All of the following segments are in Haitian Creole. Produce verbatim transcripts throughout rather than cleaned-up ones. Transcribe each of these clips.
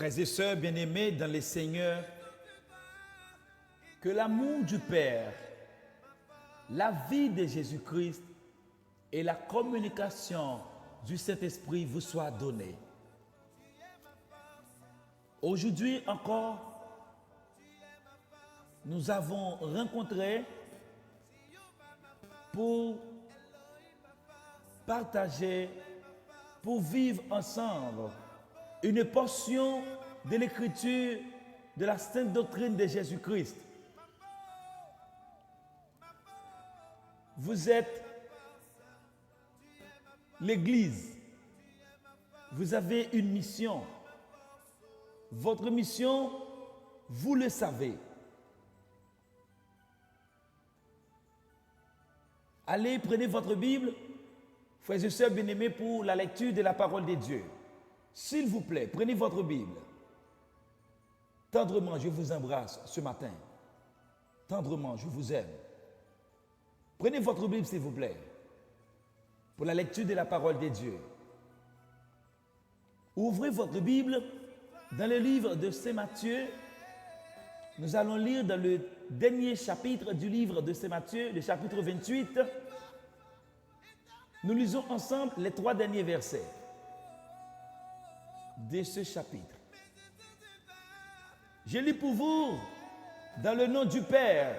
Frères et sœurs bien-aimés dans le Seigneur, que l'amour du Père, la vie de Jésus-Christ et la communication du Saint-Esprit vous soient données. Aujourd'hui encore, nous avons rencontré pour partager, pour vivre ensemble une portion de l'écriture de la sainte doctrine de Jésus-Christ. Vous êtes l'Église. Vous avez une mission. Votre mission, vous le savez. Allez, prenez votre Bible, frères et sœurs bien-aimés, pour la lecture de la parole de Dieu. S'il vous plaît, prenez votre Bible. Tendrement, je vous embrasse ce matin. Tendrement, je vous aime. Prenez votre Bible, s'il vous plaît, pour la lecture de la parole de Dieu. Ouvrez votre Bible dans le livre de Saint Matthieu. Nous allons lire dans le dernier chapitre du livre de Saint Matthieu, le chapitre vingt-huit. Nous lisons ensemble les trois derniers versets de ce chapitre. Je lis pour vous dans le nom du Père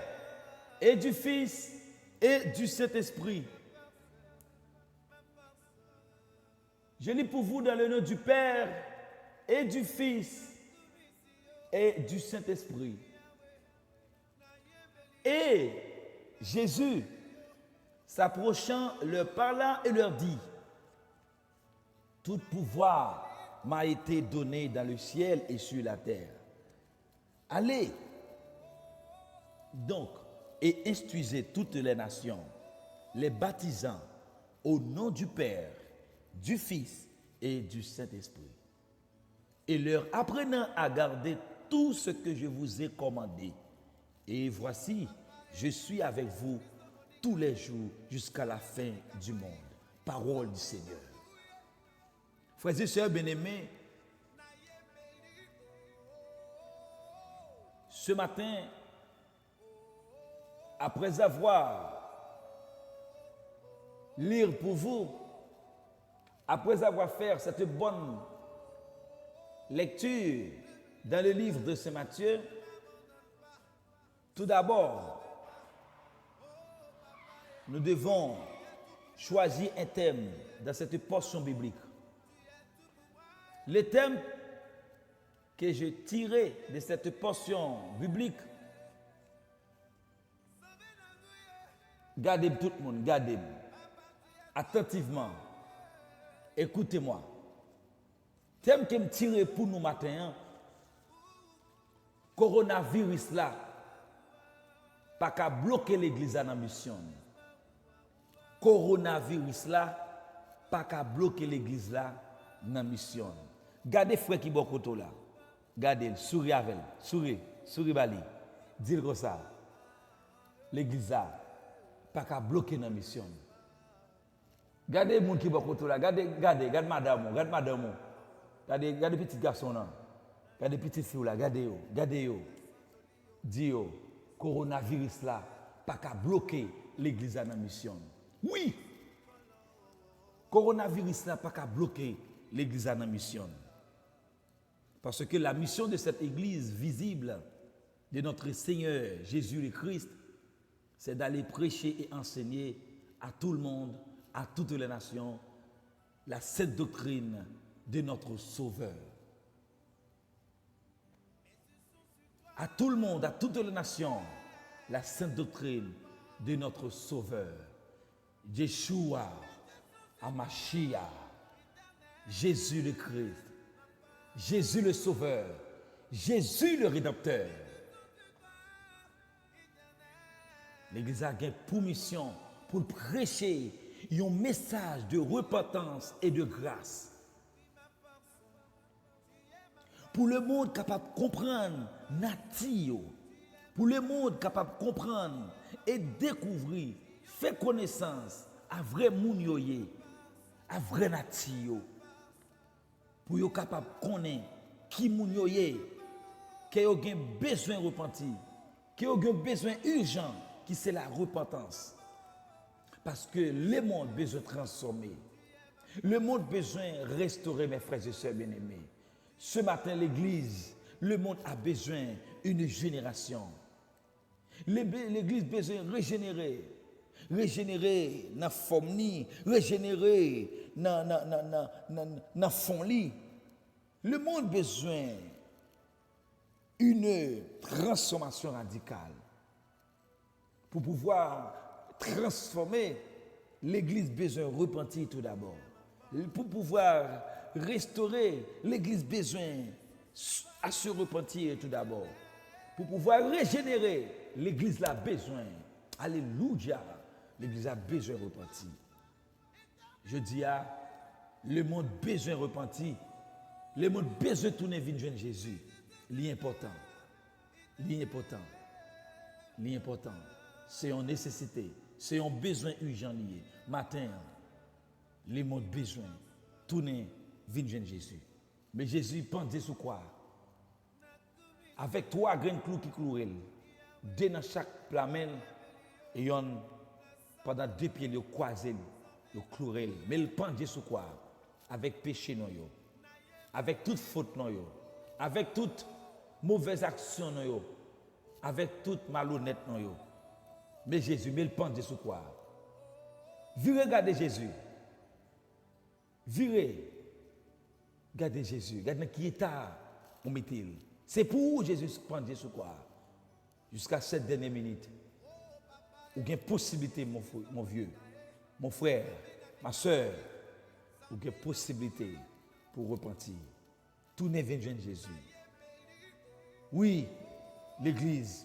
et du Fils et du Saint-Esprit. Je lis pour vous dans le nom du Père et du Fils et du Saint-Esprit. Et Jésus, s'approchant, leur parla et leur dit, tout pouvoir m'a été donné dans le ciel et sur la terre. Allez donc et instruisez toutes les nations, les baptisant au nom du Père, du Fils et du Saint-Esprit, et leur apprenant à garder tout ce que je vous ai commandé. Et voici, je suis avec vous tous les jours jusqu'à la fin du monde. Parole du Seigneur. Frères et sœurs bien-aimés, ce matin, après avoir lu pour vous, après avoir fait cette bonne lecture dans le livre de Saint Matthieu, tout d'abord, nous devons choisir un thème dans cette portion biblique. Le thème que je tire de cette portion biblique, gade m tout moun, gade m atantivman, écoutez-moi. Tèm ke m tire pou nou maten an, kowonaviris la pa ka bloke legliz la nan misyon l. Kowonaviris la pa ka bloke legliz la nan misyon l. Gade frè ki bò kote w la. Gade l, souri avè l. Souri, souri ba li. Di l konsa, legliz la pa ka bloke nan misyon l. Gade moun ki bò kote w la. Gade, gade, gade madanm ou, gade madanm ou. Gade, gade pitit gason w lan. Gade pitit fi w la, gade yo, gade yo. Di yo, kowonaviris la pa ka bloke legliz la nan misyon l. Wi! Kowonaviris la pa ka bloke legliz la nan misyon l. Parce que la mission de cette Église visible de notre Seigneur Jésus le Christ, c'est d'aller prêcher et enseigner à tout le monde, à toutes les nations, la sainte doctrine de notre Sauveur. À tout le monde, à toutes les nations, la sainte doctrine de notre Sauveur, Yeshua Hamashiach, Jésus le Christ, Jésus le Sauveur, Jésus le Rédempteur. Legliz la gen pou misyon pou l preche yon mesaj de repantans e de gras. Pou lemonn kapab konprann nati yo. Pou lemonn kapab konprann e dekouvri, fè konesans a vrè moun yo ye, a vrè nati yo. Pou yo kapab konnen ki moun yo ye, ke yo gen bezwen repanti, ke yo gen bezwen ijan, ki se la repantans. Paske lemonn bezwen transfòme. Lemonn bezwen restore, mes frères et sœurs bien-aimés. Ce matin, l'église, le monde a besoin d'une génération. Legliz bezwen rejenere. Rejenere nan fòm li, rejenere nan, nan, nan, nan, nan, nan fon li. Lemonn bezwen une transformation radicale. Pou pouvwa transfòme, legliz bezwen repanti tou dabò. Pou pouvwa restore, legliz bezwen à se repentir tout d'abord. Pou pouvwa rejenere, legliz la bezwen, alelouya, legliz la bezwen repanti. Jodi a, lemonn bezwen repanti. Lemonn bezwen tounen vin jwenn Jezi. Li enpòtan. Li enpòtan. Li enpòtan. Se yon nesesite. Se yon bezwen ijan li ye. Maten an, lemonn bezwen tounen vin jwenn Jezi. Men Jezi pandye sou kwa a. Avèk twa grenn klou ki kloure l, de nan chak pla men l, e yonn pandan de pye l, yo kwaze l, yo kloure l. Men l pandye sou kwa a, avèk peche nou yo, avèk tout fot nou yo, avèk tout movèz aksyon nou yo, avèk tout malonèt nou yo. Men Jezi, men l pandye sou kwa a. Vire gade Jezi. Vire. Gade Jezi, gade nan ki eta ou mete l. Se pou ou Jezi pandye sou kwa a. Jiska sèt dènye minit, ou gen posiblite, mon fr-, mon vieux, mon frère, ma sœur, ou gen posiblite pou repanti. Tounen vin jwenn Jezi. Wi, legliz,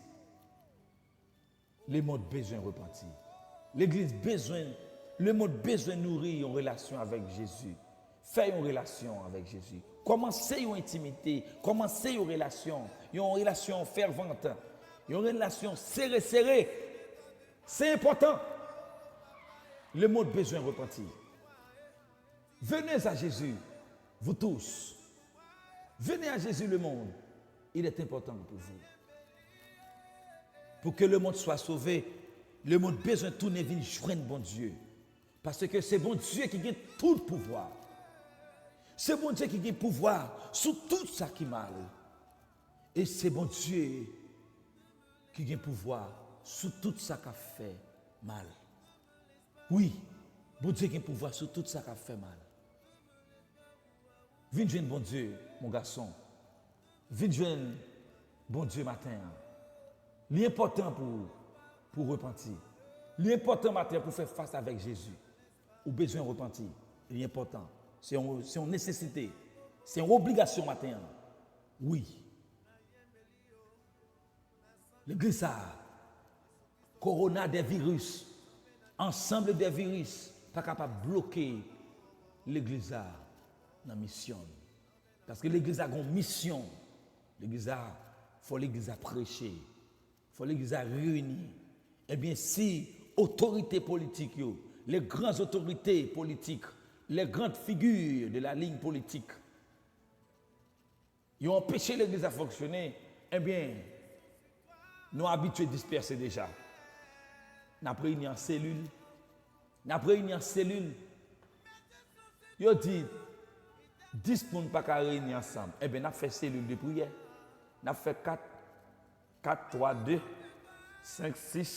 lemonn bezwen repanti. Legliz bezwen, lemonn bezwen nouri yon relasyon avèk Jezi. Fè yon relasyon avèk Jezi. Kòmanse yon entimite, kòmanse yon relasyon, yon relasyon fèvant, yon relasyon sere sere. Se enpòtan. Lemonn bezwen repanti. Venez à Jésus, vous tous. Venez à Jésus, le monde. Il est important pour vous. Pour que le monde soit sauvé, lemonn bezwen tounen vin jwenn Bondye. Paske se Bondye ki gen tout pouvwa. Se Bondye ki gen pouvwa sou tout sa ki mal. E se Bondye ki gen pouvwa sou tout sa k ap fè mal. Wi, Bondye gen pouvwa sou tout sa k ap fè mal. Vin jwenn Bondye, mon gason. Vin jwenn Bondye maten an. Li enpòtan pou, pou repanti. Li enpòtan maten an pou fè fas avèk Jezi. Ou bezwen repanti. Li enpòtan. Se yon, se yon nesesite. Se yon obligasyon maten an. Wi. Legliz sa a, korona de viris, ansanm de viris, pa kapab bloke legliz la nan misyon l. Paske legliz la gen yon misyon. Legliz la, fò legliz la preche. Fò legliz la reyini. Ebyen, si otorite politik yo, les grandes autorités politiques, les grandes figures de la ligne politique, yo anpeche legliz la fonksyone, ebyen, nou abitye dispèse deja. N ap reyini an selil. N ap reyini an selil. Yo di, dis moun pa ka reyini ansanm. Ebyen, n ap fè selil de priyè. N ap fè kat, kat, twa, de, senk, sis,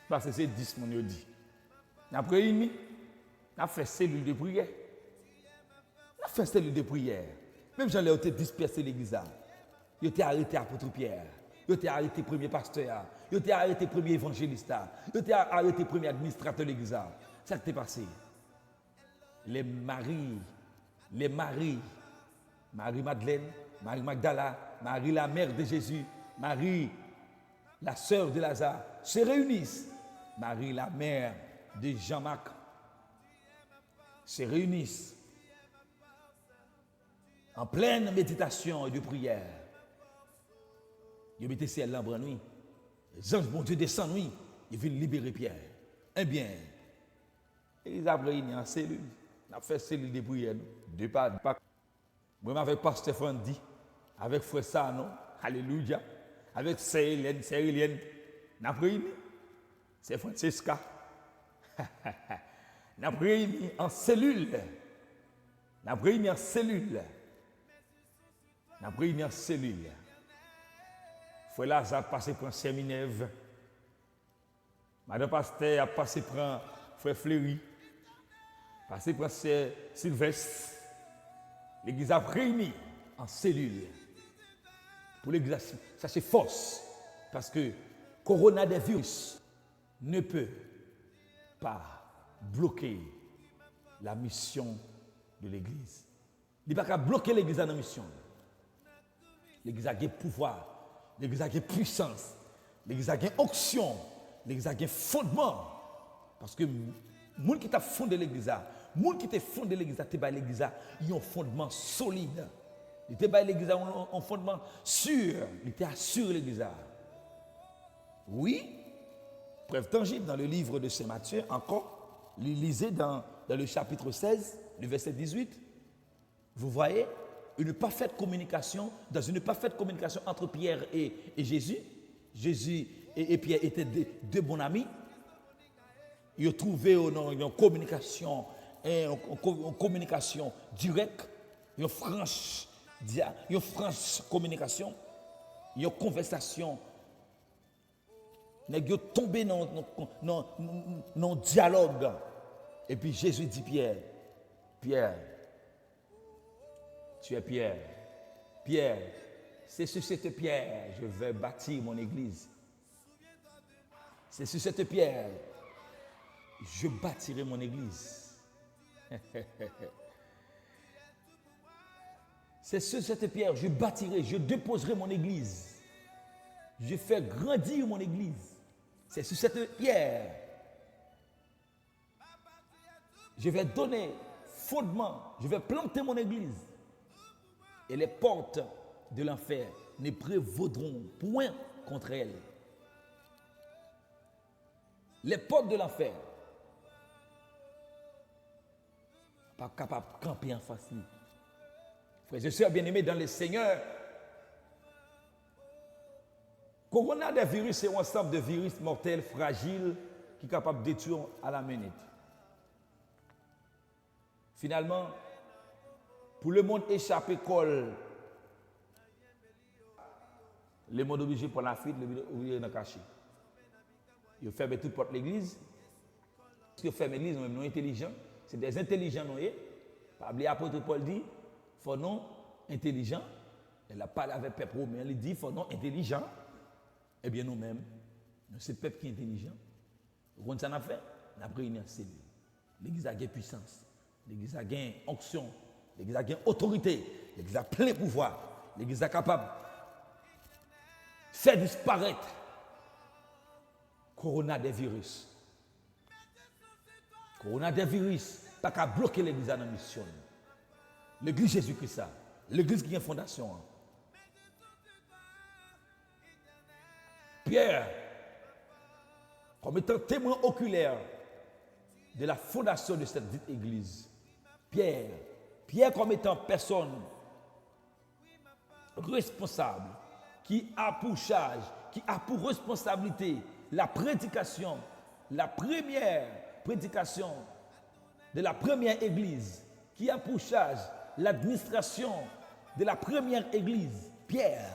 paske se dis moun yo di. N ap reyini, n ap fè selil de priyè. N ap fè selil de priyè. Menm jan lè yo te dispèse legliz la, yo te arete apot Pyè, yo te arete premye pastè a, yo te arete premye evanjelis la, yo te a-, arete premye administratè legliz la. Sa k te pase? Les Marie, les Marie, Marie Madeleine, Marie Magdala, Marie la mère de Jésus, Marie la sœur de Lazare se réunissent. Marie la mère de Jean-Marc se réunissent en pleine méditation et de prière. Yo mete syèl la an brann, wi. Zanj Bondye desann, wi. Yo vin libere Pyè. Ebyen, legliz ap reyini an selil. N ap fè selil de priyè, nou. De pa, pa. Mwen menm avèk pastè Frandy, Avèk frè Sanon, alelouya, avèk sè Elèn, sè Elèn, n ap reyini. Sè Francesca, n ap reyini an selil. N ap reyini an selil. N ap reyini an selil. Frè Laza ap pase pran sè Minèv. Madan pastè ap pase pran frè Fleri, pase pran sè Silvès. Legliz ap reyini an selil. Pou legliz la chache fòs, paske corona des virus ne peut pas bloquer la mission de l'église. Li pa ka bloke legliz la nan misyon l. Legliz la gen pouvwa, legliz la gen pwisans, legliz la gen onksyon, legliz la gen fondman. Paske moun ki t ap fonde legliz la, moun ki te fonde legliz la, te bay legliz la yon fondman solid. Li te bay legliz la yon, yon fondman si, li te asire legliz la. Wi, preuve tangible dans le livre de Saint Matthieu, encore, li, lisez dans, dans le chapitre seize, le verset dix-huit. Vous voyez, une parfaite communication, dans une parfaite communication entre Pierre et, et Jésus, Jésus et, et Pierre étaient deux, deux bons amis. Yo twouve yo nan yon kominikasyon, en, yon, yon ko-, yon kominikasyon dirèk, yon franch, dia-, yon franch kominikasyon, yon konvèsasyon. Nèg yo tonbe nan, nan, nan, nan yon dyalòg. Epi Jezi di Pyè, Pyè, tu es Pierre. Pierre, c'est sur cette pierre je vais bâtir mon église. C'est sur cette pierre je bâtirai mon église. C'est sur cette pierre je bâtirai, je déposerai mon église. Je fais grandir mon église. C'est sur cette pierre je vais donner fondement, je vais planter mon église. Et les portes de l'enfer ne prévaudront point contre elle. Les portes de l'enfer pa kapab kanpe anfas li. Frères et sœurs bien-aimés dans le Seigneur, coronavirus se yon ansanm de viris mòtèl frajil ki kapab detwi w à la minute. Finalman, pou lemonn echape kò l, lemonn oblije pran lafuit, lemonn oblije nan kache. Yo fèmen tout pòt legliz. Yo fèmen legliz, nou menm nou entelijan. Se dè entelijan nou ye. Pa bliye apot Pòl di, fò nou entelijan. Lè l ap pale avèk pèp women an, li di, fò nou entelijan. Ebyen, nou menm, nou se pèp ki entelijan. Ou konn sa n ap fè? N ap reyini an selil. Legliz la gen pwisans. Legliz la gen onksyon. Legliz la gen otorite. Legliz la plen pouvwa. Legliz la kapab fè disparèt corona des virus. Corona des virus pa ka bloke legliz la nan misyon l. Legliz Jezi Kris la. Legliz ki gen fondasyon an. Pierre, comme étant témoin oculaire de la fondation de cette dite église, Pierre, Pierre comme étant personne responsable, qui a pour charge, qui a pour responsabilité la prédication, la première prédication de la première église, qui a pour charge l'administration de la première église, Pierre,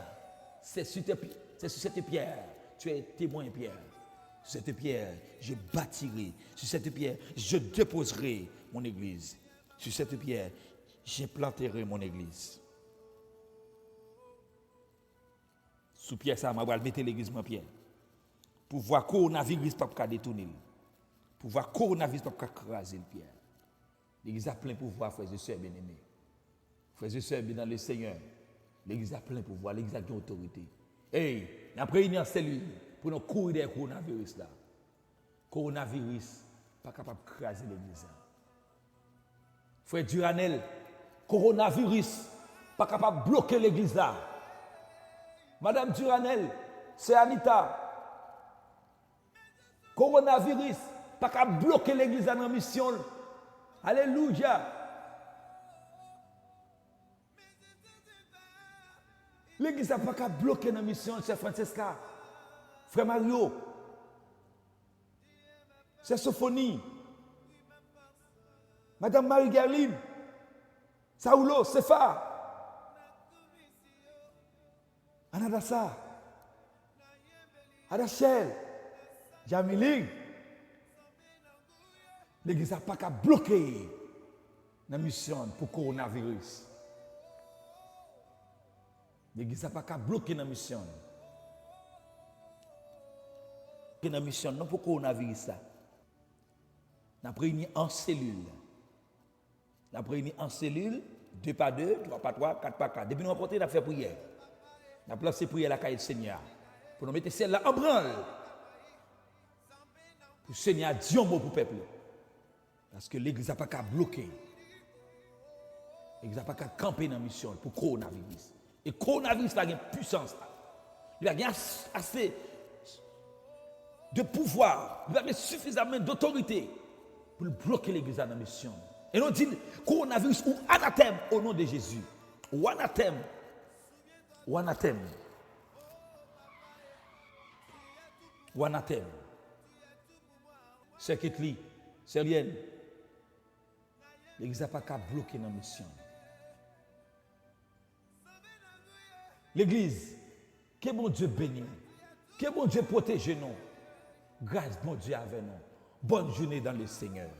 c'est sur, tes pi- c'est sur cette pierre, tu es témoin, Pierre. Sur cette pierre, je bâtirai. Sur cette pierre, je déposerai mon église. Sur cette pierre, je planterai mon église. Sou pyè sa a, mwen pral mete legliz mwen, Pyè. Pouvwa kowonaviris p ap ka detounen l. Pouvwa kowonaviris p ap ka kraze l, Pyè. Legliz la plen pouvwa, frè e sè byeneme. Frè e sè byen nan le Senyè, legliz la plen pouvwa, legliz la gen otorite. Ey, n ap reyini an selil pou nou kouri dèyè kowonaviris la. Kowonaviris pa kapab kraze legliz la. Frè Duranel, kowonaviris pa kapab bloke legliz la. Madanm Duranel, sè Anita, kowonaviris pa ka bloke legliz la nan misyon l. Alelouya! Legliz la pa ka bloke nan misyon l, sè Francesca, frè Mario, sè Sofoni, madanm Marie Guerline, Saulo, Sefa, Anadasa, Adachèl, Jamili. Legliz la pa ka bloke nan misyon l pou kowonaviris. Legliz la pa ka bloke nan misyon l. Bloke nan misyon l non pou kowonaviris la. N ap reyini an selil. N ap reyini an selil, de pa de, twa pa twa, kat pa kat. Depi nou rankontre, n ap fè priyè. N ap lanse priyè lakay Senyè a. Pou nou mete syèl la an branl. Pou Senyè a di yon mo pou pèp li. Paske legliz la pa ka bloke. Legliz la pa ka kanpe nan misyon l pou kowonaviris. E kowonaviris pa gen pisans la. Li pa gen as- ase de pouvwa. Li pa gen sifizaman dotorite pou l bloke legliz la nan misyon l. E nou di l, kowonaviris ou anatèm o non de Jezi. Ou anatèm. Ou anatèm. Ou anatèm. Sè Ketli, sè Lyèn, legliz la pa ka bloke nan misyon l. Legliz, ke Bondye beni nou. Ke Bondye pwoteje nou. Gras Bondye avè nou. Bonne journée dans le Seigneur.